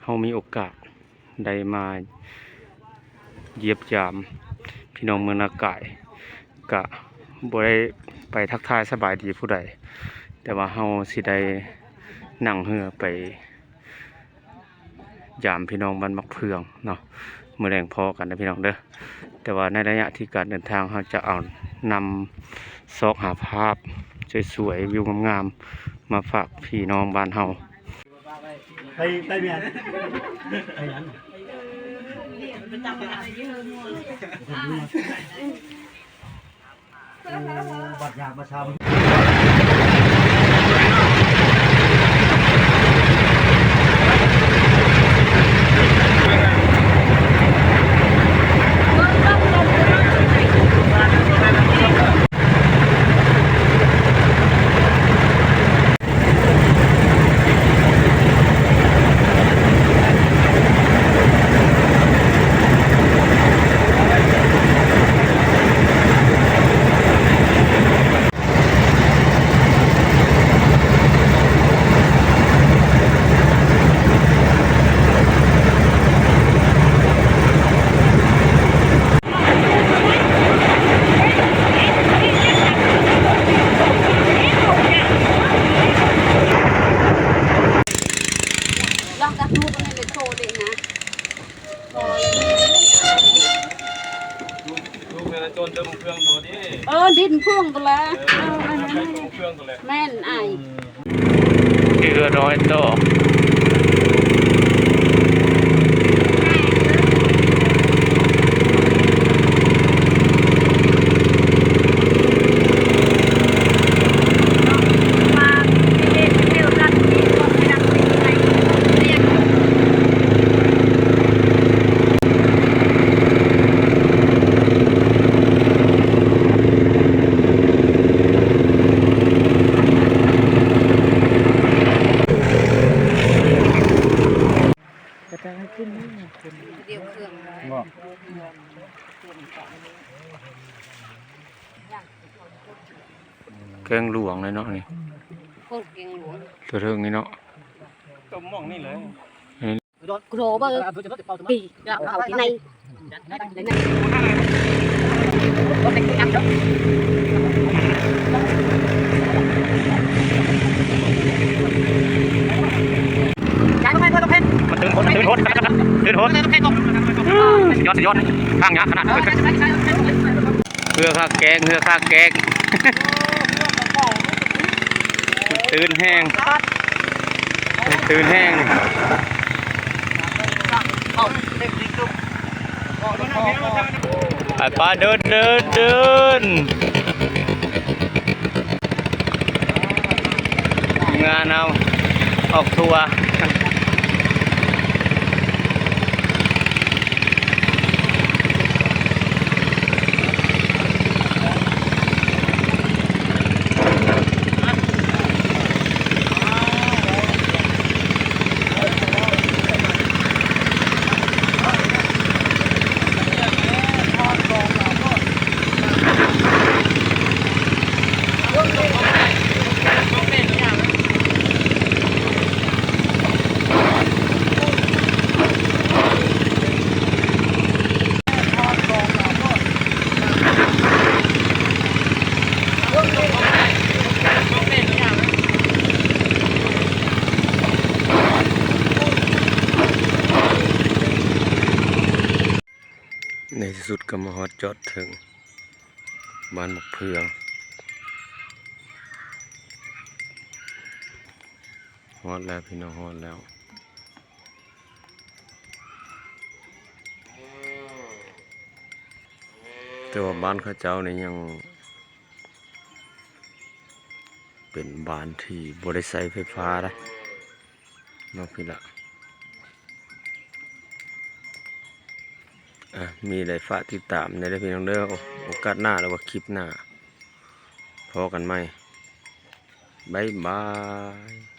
ເຮົາມີໂອກາດໄດ້ມາຢ້ຽມຢາມພີ່ນ້ອງເມືອງນາກາຍ ກະບໍ່ໄດ້ໄປທັກທາຍສະບາຍດີຜູ້ໃດ ແຕ່ວ່າເຮົາຊິໄດ້ນັ່ງເຮືອໄປ ຢາມພີ່ນ້ອງບ້ານໝາກເຟືອງເນາະ ມື້ແລງພໍ້ກັນເດີພີ່ນ້ອງເດີ. ແຕ່ວ່າໃນໄລຍະທີ່ການເດີນທາງ ເຮົາຈະເອົານຳຊອກຫາພາບສວຍໆ ວິວງາມໆ ມາຝາກພີ່ນ້ອງບ້ານເຮົາ. ໄປ ໄປແມ່ນ ໄປຫຍັງ? ບັດຢາກມາຊຳ. ລອງຈັບລູກອັນນີ້ເລີຍໂຊເດ້ນະ. ລູກ ລູກແມ່ນະໂຈນເດີ ເຄື່ອງໂຕນີ້ ເອີ ດິນເຄື່ອງໂຕລະ ເອີ ເອີ ເຄື່ອງໂຕແຫຼະ ແມ່ນອ້າຍ. ອືມ ເຮືອນ້ອຍຕໍ່. ດຽວເຄື່ອງ ບໍ່ ແກງຫຼວງເລີຍເນາະນີ້ ໂຄດແກງຫຼວງ ຕົວເທິງນີ້ເນາະ ຕົ້ມໝ່ອງນີ້ເລີຍ ໂກລບອລ ປີກເອົາທີ່ໃນ ມັນຕື່ນໂພດ ມັນຕື່ນໂພດ ຕື່ນໂພດ ສຸດຍອດ ສຸດຍອດ ທາງຍາກຂະໜາດ ເຮືອຂ້າແກງ ເຮືອຂ້າແກງ ມັນຕື່ນແຮງ ມັນຕື່ນແຮງ ໄປ ໄປ ເດີນ ເດີນ ເດີນ ທີມງານເຮົາອອກທົວ. ໃນທີ່ສຸດກໍມາຮອດຈອດເຖິງບ້ານໝາກເຟືອງ. ຮອດແລ້ວພີ່ນ້ອງ ຮອດແລ້ວ. ແຕ່ວ່າບ້ານເຂົາເຈົ້ານີ້ຍັງເປັນບ້ານທີ່ບໍ່ໄດ້ໃຊ້ໄຟຟ້າເດ້. ເນາະ ພີ່ລະ ອ່ະ ມີໄດ້ຝາກຕິດຕາມແດ່ເດີພີ່ນ້ອງເດີ. ໂອ ໂອກາດໜ້າ ຫຼືວ່າຄລິບໜ້າ ພໍ້ກັນໃໝ່. ບາຍບາຍ.